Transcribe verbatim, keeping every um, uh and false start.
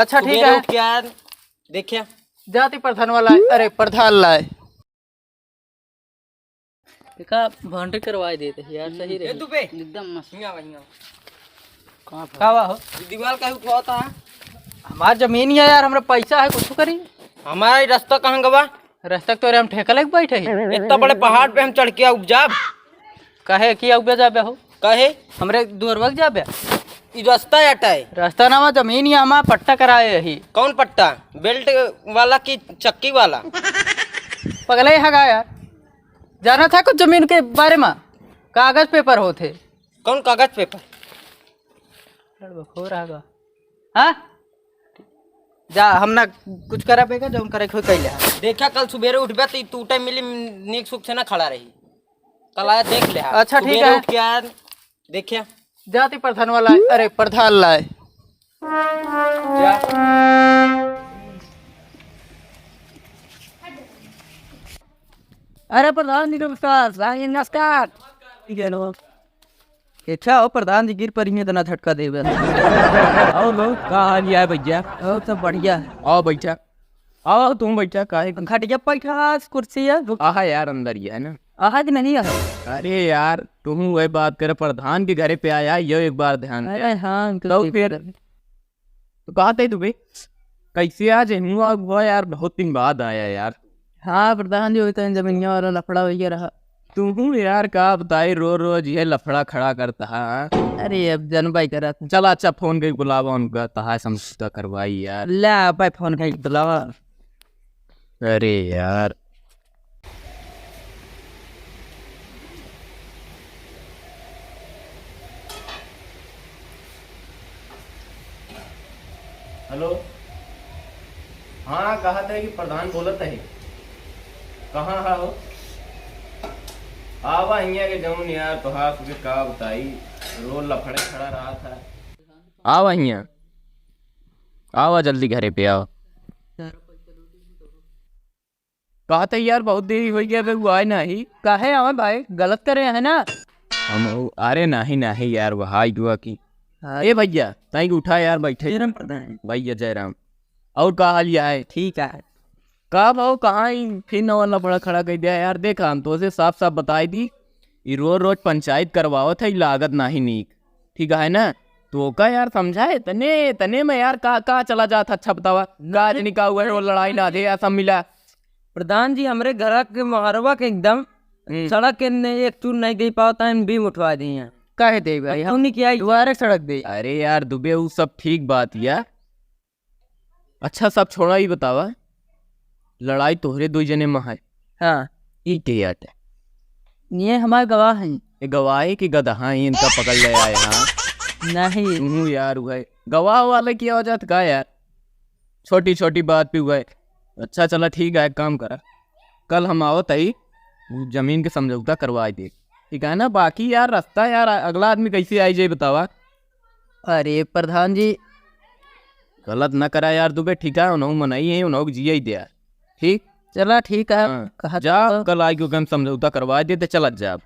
अच्छा, ठीक सुबेरे है। उठ के आया, देखिया। जाति प्रधान वाला है। अरे, प्रधान लाए। देखा, boundary करवाए देते हैं यार, सही ए रही। दुबे। एकदम मस्त। हियाँ आवा, हियाँ आवा। कहाँ पर? का बा हो? दीवाल काहे उठवाता है? हमार जमीन ही है यार, हमरा पैसा है, कुछ करी। हमारा ही रास्ता कहाँ गवा? रास्ता तोरे हम ठेका लेके बैठे ही। इतना बड़े पहाड़ पे हम चढ़ के उपजाब? काहे कि उपजाबे हो? काहे? हमरे दुअरवा के जाबे? ई रास्ता अटाए। रास्ता ना, जमीन ही हमार पट्टा कराए ही। कौन पट्टा? बेल्ट वाला कि चक्की वाला? पगले हगा यार, जाना था कुछ जमीन के बारे में? कागज पेपर होत है। कौन कागज पेपर? लड़बखोर हगा। हाँ? जा, हम ना कुछ करा बेगा, जौन करे खोई कैले। देखा, कल सुबेरे उठबे तो तू टाइम मिली, नीक सुख से ना खड़ा रही। कल आया, देख ले। अच्छा, ठीक सुबेरे है। उठ के आया, देखिया। जाति प्रधान वाला है। अरे, प्रधान लाए। जा। अरे, प्रधान जी, नमस्कार। प्रधान जी, नमस्कार। ठीक है, नमस्कार। अच्छा हो प्रधान जी, गिर परी में इतना झटका देवे। और लोग, का हाल है भैया? और सब बढ़िया। आओ बैठा, आओ तुम बैठा, काहे? खटिया बैठा, कुर्सी है। आहा यार, अंदर ही है ना। आहा कि नहीं है? अरे यार, तुम वही बात करे, प्रधान के घरे पे आया, यो एक बार ध्यान से। अरे हाँ, तो फिर? तो कहा थे तू बे, कैसे आज हुआ हुआ यार, बहुत दिन बाद आया यार। हाँ प्रधान जी, वही तो जमीनिया वाला लफड़ा वही रहा। तू हूँ यार, का बताई, रो रोज ये लफड़ा खड़ा करता है। अरे अब जनबाई करा था। चला अच्छा, फोन कई बुलावा उनका, तहा समझौता करवाई यार। ला भाई, फोन कई बुलावा। अरे यार। हेलो, हाँ, कहा था कि प्रधान बोलत है, कहाँ है हो? आवा हियाँ के जौन यार, तोहार सबके का बताई, रोज लफड़े खड़ा रहा था। आवा हियाँ, आवा जल्दी घरे पे आवा। कहत है यार, बहुत देरी होइ गया, अबे वो आए नाही। काहे आवे भाई, गलत करे है ना? हम, अरे नाही, नाही यार, वो हाई दुआ की। हाँ। ए भैया, ताई के उठा यार, बैठे। जय राम प्रधान। भैया जय राम। और का हाल या है? ठीक है। का भाव, कहाँ ही फिर नवा लफड़ा खड़ा कर दिया यार? देखा, हम तोसे साफ साफ बताई दी, ई रोज रोज पंचायत करवावत है, ई लागत नाही नीक। ठीक है ना? तो का यार समझाए, तने, तने में यार का, का चला जात, अच्छा बतावा। का जनी का हुआ है, वो लड़ाई ना दे, ऐसा मिला। प्रधान जी, हमरे घर के मोहरवा के एकदम हम्म। सड़क के ने एक चूर नहीं दे पावता, हम बीम उठवा दी हैं। काहे दे भाई, अब हम तू नहीं किया? दोबारा सड़क दे। अरे यार दुबे, उ सब ठीक बात या। अच्छा सब छोड़ा, ई बतावा, लड़ाई तोहरे दो जने में है। हाँ। ई के आटे? ये हमारे गवाह हैं। ये गवाह है कि गदहा है, इनका पकड़ ले आए, हाँ? नहीं। तू यार हुआ है। गवाह वाले की आवाज आत का यार? छोटी छोटी बात पे हुआ है। अच्छा चला ठीक है, एक काम करा, कल हम आवत हई, उ जमीन के समझौता करवाई दे, ठीक है ना? बाकी यार रास्ता यार, अगला आदमी कैसे आई जाए बतावा? अरे प्रधान जी। गलत ना करा यार दुबे, ठीक है? उन्हों मनई है, उन्हों जिये ही दे यार, ठीक? चला ठीक है, हाँ, कहा जा, तो। कल आई के हम समझौता करवाई दे, ते चलत जा।